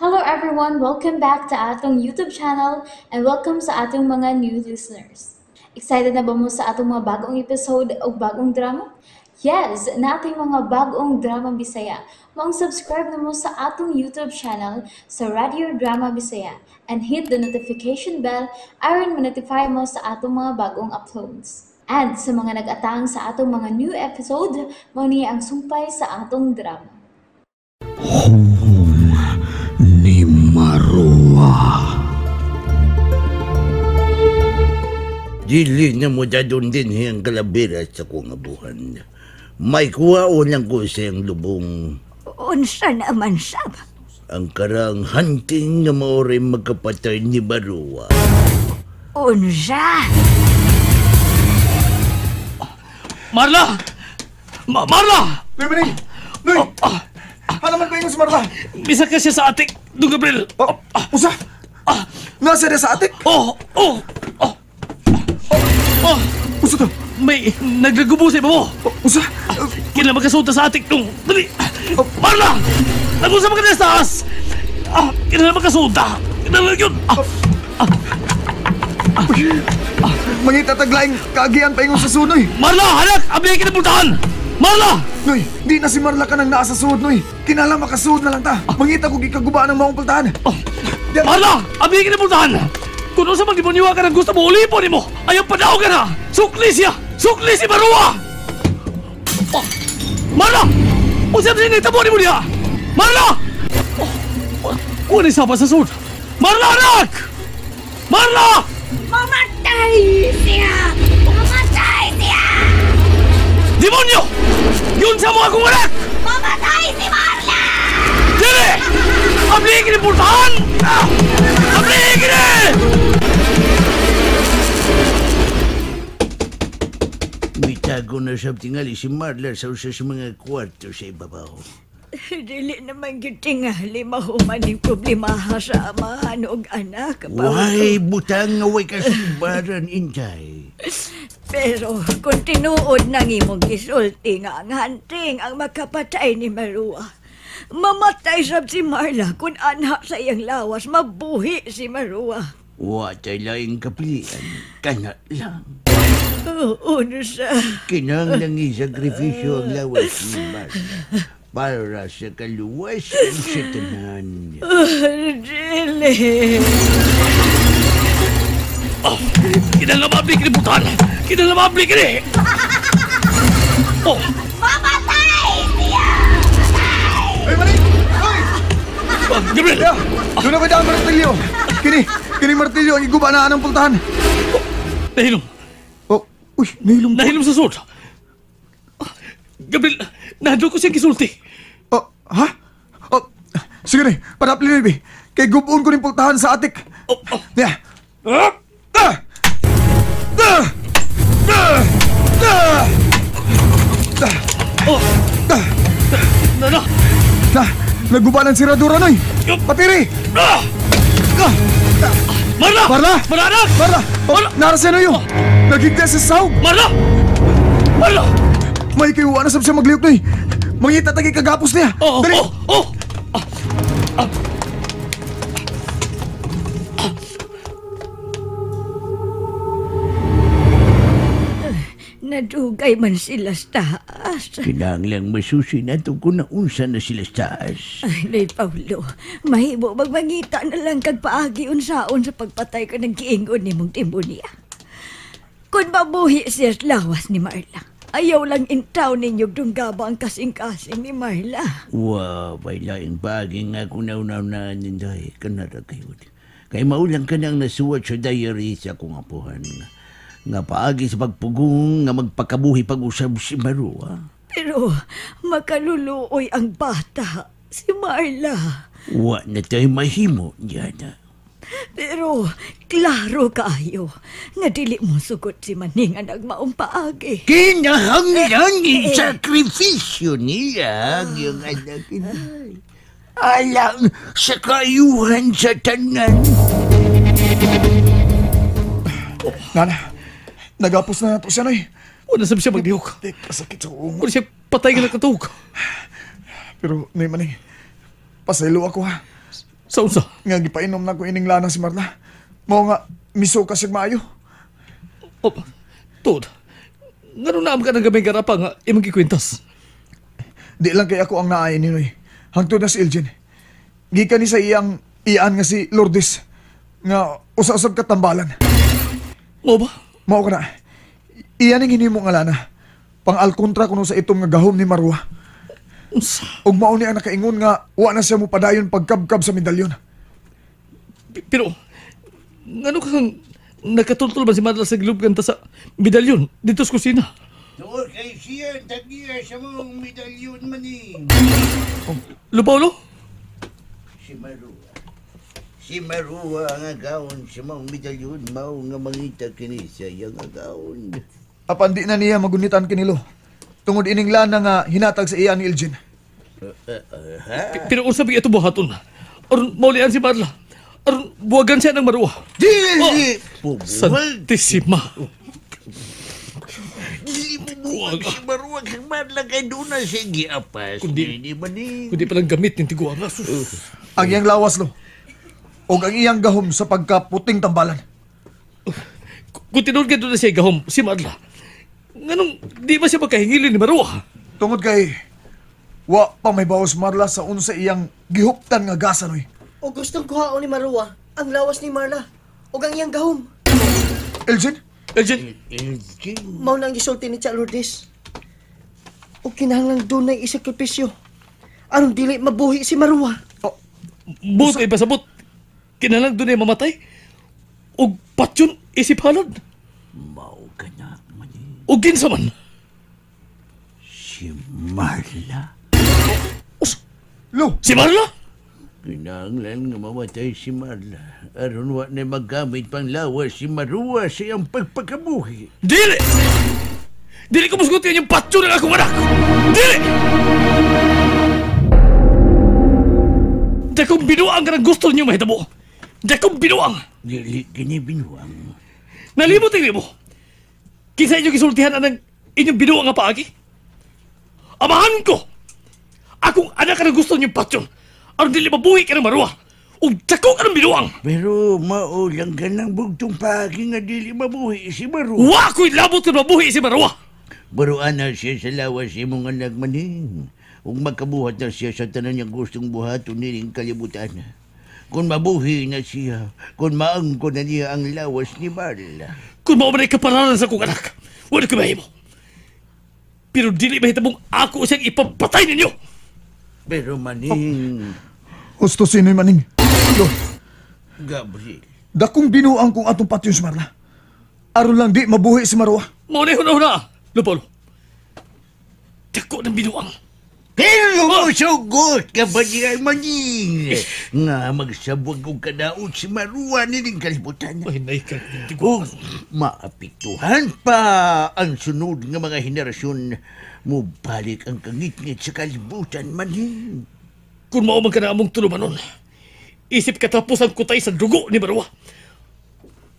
Hello everyone! Welcome back to atong YouTube channel and welcome sa atong mga new listeners. Excited na ba mo sa atong mga bagong episode o bagong drama? Yes! Nating mga bagong drama Bisaya. Maong subscribe na mo sa atong YouTube channel sa Radio Drama Bisaya and hit the notification bell aron ma-notify mo sa atong mga bagong uploads. And sa mga nag-atang sa atong mga new episode, mao ni ang sumpay sa atong drama. Home ni Marua. Dili na mo dadon din hiyang kalabira sa kong abuhan. May kuha lang ko sa iyang lubong. Unsa naman sab? Ang karang hunting na maoray magkapatay ni Marua. Unsa? Marla! Marla! Noy, maning! Noy! Halaman pa si Marla? Bisa ka siya sa atik, Don Gabriel. Oh, usa? Nasa na sa atik? Oh! Oh! Oh! Oh! Usa to? May naglagubo sa iba mo! Usa? Kailan magkasulta sa atik nung... Dali! Marla! Nag-usap ka na sa taas! Kailan magkasulta? Kailan yun? Mangita taglaing kaagian pa ingon sa sunoy. Marla! Anak! Abli ka na puntahan! Marla! Noy, di na si Marla ka nang naa sa suod, Noy. Kinala makasuod na lang ta. Mangita ko gikagubaan ang maong pultahan. Marla! Abli ka na puntahan! Kung sa mga demonyo ka ng gusto mo, ulipon mo! Ayaw padaw ka na! Sukli siya! Sukli si Marua! Oh. Marla! Usap siya nitabo ni mo niya! Marla! Kuha ni sapa sa suod! Marla, anak! Marla! Mamatay siya! Mamatay siya! Demonyo! Yun sa mga akong anak! Mamatay si Marla! Dili! Abli kini pultahan! Abli kini! Mitago na sa tingali si Marla sa usa sa mga kwarto sa ibabaw. Dili naman gyud tingali mahuman ning problemaha sa amahan og anak. Why butang nga way kasimbaran, Inday? Pero kung tinuod nang imong gisulti nga ang hunting ang makapatay ni Marua, mamatay sab si Marla kung anha sa iyang lawas, mabuhi si Marua. Wa tay laing kapilian, kana lang. Oo, siya. Kinahanglang isakripisyo ang lawas ni Marla para sa kaluwasan sa tanan. Dili. Kinahanglan maabli kini butan! Kinahanglan maabli kini! Oh! Mamatay siya! Ay, maning! Ay! Gabriel! Yeah. Doon na ba ang martilyo? Kini martilyo ang iguba na anang pultahan. Nahilom. Oh, uy, nahilom. Nahilom sa suod. Gabriel, nahadlok ko siyang gisulti. Oh, ha? Oh, sige na, padapli na, bi. Kay gubon ko ning pultahan sa atik. Oh, oh. Yeah. Ah! Ah! Ah! Ah! Ah! Ah! Oh! Ah! Na, na! Na, naguba ng siradura, Noy! Patiri! Ah! Ah! Marla! Marla! Marla, anak! Marla! Oh, Marla! Nara siya, Noy! Nagigda sa sahog! Marla! Marla! May kayuwa na sab siya magliyok, Noy! Mangita tagi kagapos niya! Oh! Dali! Oh! Oh! Ah! Nadugay man sila sa taas. Kinahanglang masusi nato kung naunsa na sila sa taas. Ay, Nay Paulo, mahimo magmangita na lang kag paagi unsaon sa pagpatay ka ng giingon ni mong demonya. Kung mabuhi siya sa lawas ni Marla, ayaw lang intaw ninyo dunggaba ang kasing-kasing ni Marla. Wa, may laing bagay nga kung naunaunaan ninday, kanara kayo. Kay maulang ka nang nasuwat sa diary sa akong apuhan. Nga paagi sa pagpugong nga magpakabuhi pag-usab si Marua. Pero makaluluoy ang bata, si Marla. Wa na tayo mahimo, Diana. Pero klaro kaayo nga dili mo sugot si Maning ang nagmaong paagi. Kinahanglan sakripisyo niya ang iyong anak, inay. Alang sa kaayuhan sa tanan. Nana, nagapos na nato siya, Noy. Wala sab siya magdihok. Kasakit sa uong. Wala siya patay ka nakatuog. Pero, Noy Maning, pasaylo ako ha. Sa unsa? Nga gipainom na ko ining lana si Marla. Mao nga misuka siya maayo. Oh, tuod. Ngano naam ka ng gamay garapa nga imong gikwintas? Di lang kay ako ang naay ni Noy. Hangtod na si Elgin. Gikan ni sa iyang iyaan nga si Lourdes. Nga usa-usab katambalan. Mao ba? Mao ka na. Iyan ang hinimo nga lana. Pang-alkontra kuno sa itong nga gahom ni Marwa. Unsa? Ug mao ni ang nakaingon nga wa na siya mopadayon pagkabkab sa medalyon. Pero ngano kang nakatultol ba si Marla sa gilubgan ta sa medalyon dito sa kusina? Tuod kay siya, tagiya sa mong medalyon maning. Lo Paulo? Si Marua. Si Marua ang agaon sa mong medalyon, mao nga mangita kini sa iyang agaon. Apan di na niya magunitan kinilo. Tungod ining lana nga hinatag sa iya ni Elgin. Pero unsa ba ito buhaton? Aron maulian si Marla. Aron buwagan siya ng Marua. Dili! Pubuwag! Santisima. Dili mo buwag si Marua kang Marla kay doon na siya giapas. Kundi- Hindi maning. Kundi palang gamit ng tiguang. Sus. Ang iyang lawas lo. Og ang iyang gahom sa pagkaputing tambalan. Kung tinuod ka doon na siya gahom, si Marla, nganong di ba siya magkahingilin ni Marua? Tungod kay wa pa may bawas Marla sa unsa iyang gihuptan nga gasa noy. O gustong kuhaon ni Marua ang lawas ni Marla o ang iyang gahom. Elgin? Elgin, Elgin. Mao na ang gisulti ni Tia Lourdes. O kinahanglan dunay isakripisyo aron dili mabuhi si Marua. Oh, buot ay pasabot. Kinahanglan doon ay mamatay. Og patyon isip halad. Mao ka na maning. Og kinsa man. Si Marla. Lo, Si Marla? Kinahanglan nga mamatay si Marla. Aron wa na magamit pang lawas si Marua sa iyang pagpakabuhi. Dili! Dili ko musgutin yung patyon ng akong anak! Dili! Dakong binuang ka ng gusto niyo mahitabo. Dakong binuang! Dili kini binuang. Nalimot ang mo. Kinsa inyo gisultihan anang inyong binuang nga paagi? Amahan ko! Akong anak ka ng gusto niyong patyon. Aron dili mabuhi ka ng Marua. Ug dako ka ng binuang. Pero mao lang ka ng bugtong paagi nga dili mabuhi si Marua. Wa ko'y labot kung mabuhi si Marua. Baruan na siya sa lawas imong anak maning. Ug magkabuhat na siya sa tanan niyang gustong buhaton nining kalibutan. Kung mabuhi na siya, kung maangko na niya ang lawas ni Marla. Kung mao man ay kaparanan sa akong anak, wala ko mahimo. Pero dili mahitabong ako siyang ipapatay ninyo. Pero maning, husto sino'y maning. Lo, Gabriel, dakong binuang kung atong patyon si Marla. Aron lang di mabuhi si Marua. Mao na huna-huna. Lo Paulo, dako ng binuang. Pero musugot ka ba niya maning? Nga magsabwag og kadaot si Marua nining kalibutan. Ay, nay ka. Ug maapektuhan pa ang sunod nga mga henerasyon, mubalik ang kangitngit sa kalibutan maning. Kung mao man ka na among tulumanon, isip katapos ang kutay sa dugo ni Marua.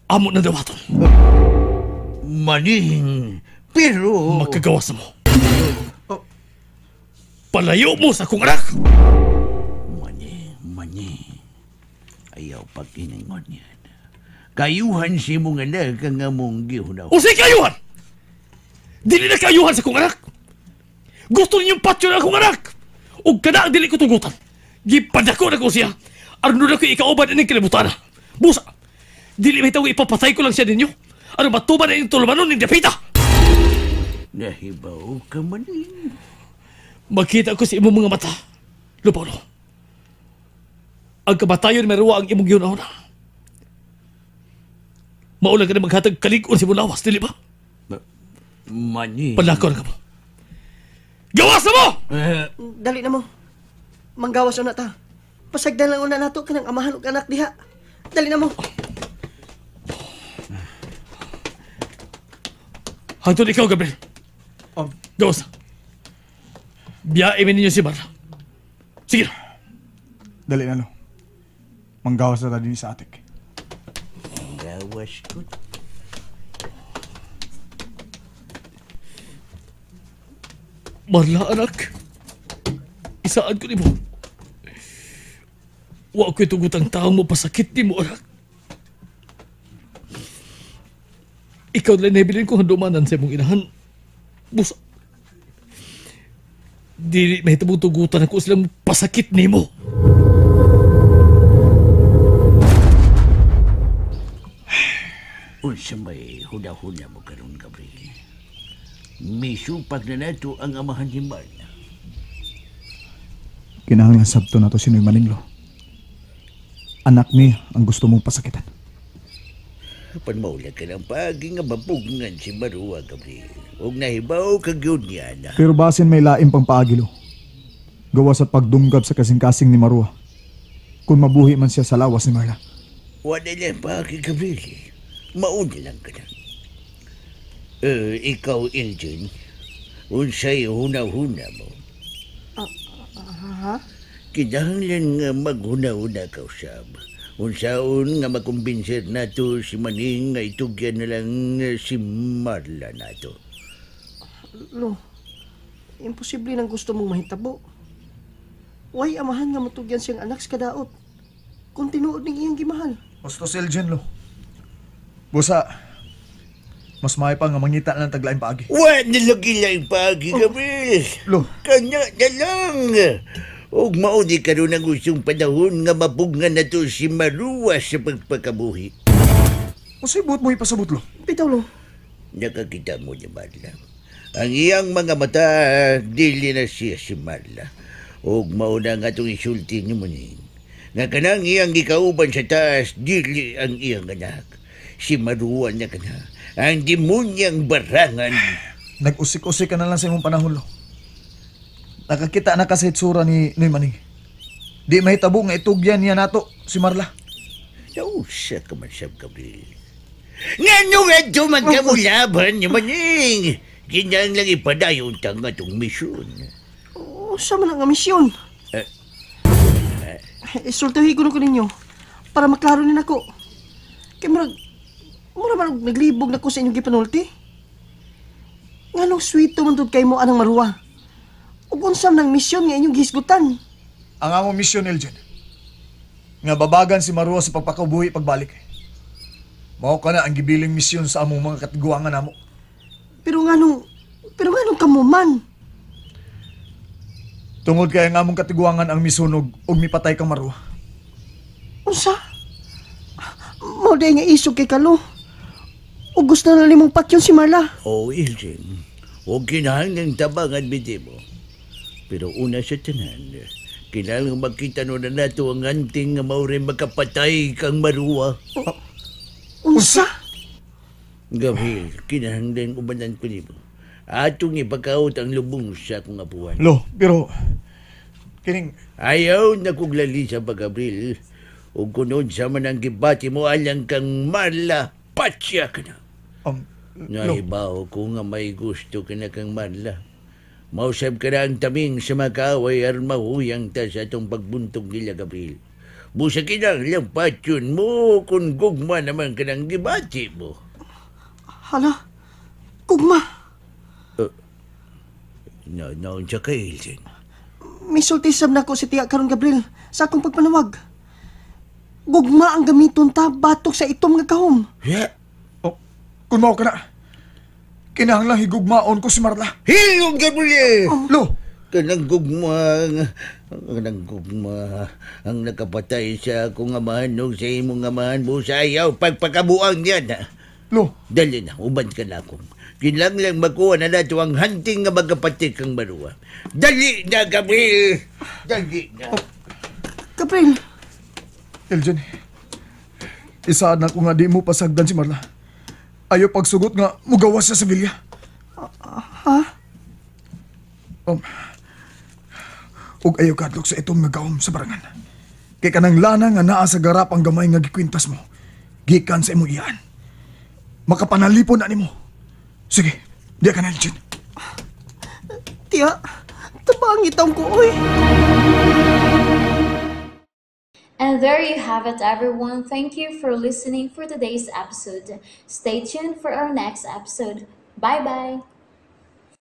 Amo na dawaton. Maning, pero... Magkagawas na mo. Palayo mo sa akong anak! Maning, maning. Ayaw pag-iningon yan. Kayuhan si mong anak ang among gihunaw. O sige kayuhan! Dili na kayuhan sa akong anak! Gusto ninyong patyo na akong anak! O kada ang dili ko tugutan. Gipadako na ko siya. Aron na ko ikauban ining kalibutan. Busa! Dili mahitaw ipapatay ko lang siya ninyo. Aron matuban na inyong tulumanon ning dapita! Nahibaw ka maning. Makita ko sa imong mga mata, Lo Paulo. Ang kamatayon may ruwa ang imong gihuna-huna. Maulang ka na maghatag kalig-on sa imong lawas, dili ba? Maning. Palakaw na ka mo. Gawas na mo! Dali na mo. Manggawas una ta. Pasagdan lang una nato kanang amahan ug anak diha. Dali na mo. Hangtod ikaw, Gabriel. Gawas na. Biyae ninyo si Marla. Sige na. Dali na lo. Manggawas na ta din sa atik. Gawas ko. Marla, anak. Isaan ko nimo. Wa ko'y tugot ang taong mo pasakit ni mo, anak. Ikaw lang nabilin ko handumanan sa imong inahan. Busa. Dili mahitabong tugutan ako silang pasakit nimo. Unsa may huna-huna mo karon, Gabriel? Misupak na nato ang amahan ni Marla. Kinahanglan sabto na to si Noy Maninglo. Anak ni ang gusto mong pasakitan. Panmaula ka ng pagi nga mapugngan si Marua, Gabriel. Huwag nahibaw kag yun niya na. Pero basin may laim pang paagilo. Gawa sa pagdunggab sa kasing-kasing ni Marua. Kung mabuhi man siya sa lawas ni Marla. Wala lang paagi, Gabriel. Mauna lang ka na. Ikaw, Elgin, unsay huna-huna mo? Ha? Kinahanglan nga maghuna-huna ka, usab. Unsaon nga makumbinser nato si Maning nga itugyan na lang si Marla nato. Lo, imposible nang gusto mong mahitabo. Way amahan nga matugyan siyang anak sa kadaot. Kung tinuod ning iyang gimahal. Gusto si Elgin, lo. Busa, mas may pa nga mangita na ng taglaing paagi. Wa nilagi lang paagi, Gabriel. Lo. Kanya na lang. Og mauni karon ang usong panahon nga mapugnan nato si Marua sa pagpakabuhi. Unsay buot mo ipasabot, lo? Bitaw, lo. Nakakita mo ni Marla. Ang iyang mga mata, dili na siya si Marla. Og mauna nga itong isulti ni Muning. Nga kanang iyang gikauban sa taas, dili ang iyang anak. Si Marua na kana. Ang demonyang barangan. Nag-usik-usik ka na lang sa imong panahon, lo. Nakakita na ka sa itsura ni Noy Maning. Di mahitabo nga itugyan niya nato si Marla. Nausa ka man siya, Gabriel. Ngano nga ito magkamulaban ni Maning? Kinang lang ipadayon tang atong misyon. Usa man ang misyon. Isultihi ko ninyo para maklaro ni nako. Kay murag mura man og naglibog na ko sa inyong gipanulti. Nganong sweeto man tud kay mo anang Marua? Ug unsa man ang misyon nga inyong gihisgutan? Ang among misyon, Elgin, nga babagan si Marua sa pagpakabuhi pagbalik. Mao ka na ang gibiling misyon sa among mga katiguangan namo. Pero nganong kamo man? Tungod kay ang among katiguangan ang misunog ug mipatay kang Marua. Unsa? Mao day nga isog kay Kalo. Ug gusto na nimong patyon si Marla. Oh, Elgin, huwag kinahanglang tabangan biti mo. Pero una sa tanan, kinahanglang magkita no na nato ang anting nga mao rin magkapatay kang Marua. Unsa? Gabriel, kinahanglan ubanan ko nimo. Atong ipagkaot ang lubong sa akong apuhan. Lo, pero kining ayaw na kong lalisa pa, Gabriel. O kunod sa man ang gibati mo alang kang Marla, patya ka na. Nahibaw ko nga may gusto ka na kang Marla. Mausap ka na ang taming sa makaaway aron mahuyang ta sa atong pagbuntog nila, Gabriel. Busa kinang lang patyon mo kung gugma naman ka ng gibati mo. Hala, gugma. No, siya kay Elgin. Misultisab na ko si Tiya karon, Gabriel, sa akong pagpanawag. Gugma ang gamiton ta batok sa itom nga kahom. Yeah. Oh, kung mao ka na, kinahanglang higugmaon ko si Marla. Hilong, Gabriel! Oh, lo! Kanang gugma ang nakapatay sa akong amahan o sa imong amahan mo sa ayaw pagpakabuang niya na. Lo! Dali na, uban ka na akong. Kinahanglang makuha na nato ang hunting nga magkapatid kang Marua. Dali na, Gabriel! Dali na. Oh. Gabriel! Elgin, isaad na ko nga di mo pasagdan si Marla. Ayaw pagsugot nga mugawas siya sa vilya. Ha? Ug ayaw kadlok sa itong nagawom sa barangan. Kay kanang lana nga naa sa garap ang gamay nga gikwintas mo, gikan sa imong iyaan. Makapanalipon na nimo. Sige, di ka na, Elgin. Tiya, tabang itong ko, oy. And there you have it, everyone. Thank you for listening for today's episode. Stay tuned for our next episode. Bye-bye!